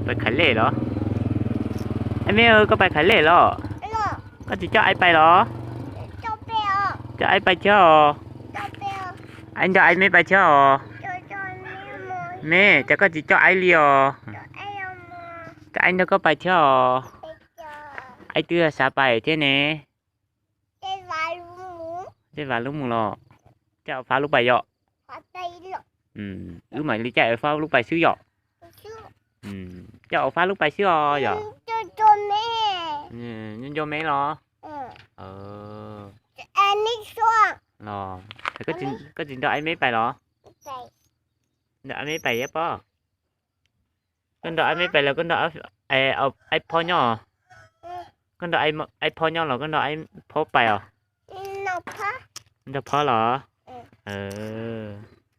Pais khaiv lej los? Aib me, koj pais khaiv lej los? Koj tsis coj aib pais los? Coj aib pais thiab os. Aib nrog aib me pais thiab os. Me, cas koj tsis coj aib li os? Koj aib nrog koj pais thiab os. Aib twb xav pais thiab ne. Tej vas lub mus los? Coj fab lub pais yom. Wb mam li coj fab lub pais xwb yom. Coj fab lub pais xwb os yom. Nco me los? Los, koj tsis nrog aib me pais los? Nrog aib me pais thiab pob. Koj nrog aib me pais los koj nrog aib phob nyob? Koj nrog aib phob nyob los koj nrog aib phob pais os? Nrog phob los?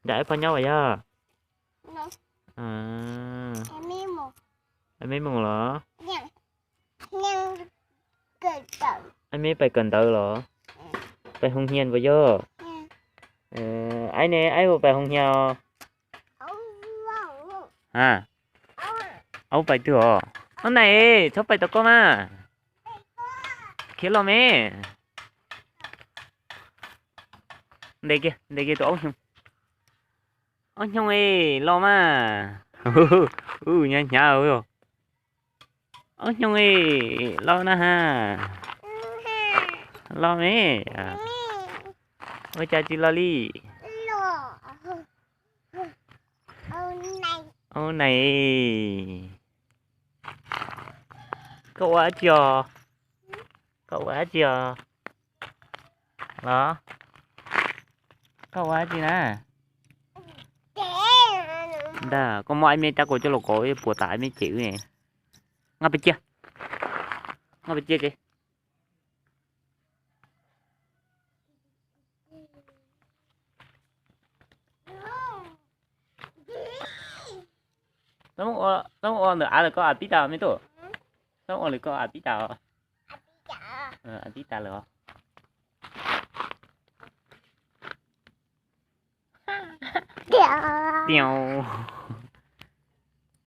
Nrog aib phob nyob as yog? Aib me mus los? Aib me pais kawm ntawv los? Pais hoo hias puas yog? Aib ne, aib puas pais hoo hias os? Aub pais twg os? Ob nais, txhob pais tom koj mas. Khiav los me. Ntes kiag, ntes kiag tus aub hnyoo. Aub hnyoo los mas. Hnyav hnyav. Aub hnyoo los na ha. Los me. Ua cas tsis los li? Aub nais, koj ua dab tsi os? Koj ua dab tsi os? Los, koj ua dab tsi na? Ntag, koj muab aib me rab kaus coj los kov puas tas aib me cem wb ne. Nqa pes cia, nqa pes cia ke. Txhob ua ntawm av lawm, koj av pib tas me tub. Txhob ua lawm, koj av pib tas. Av pib tas lawm os. Tiag.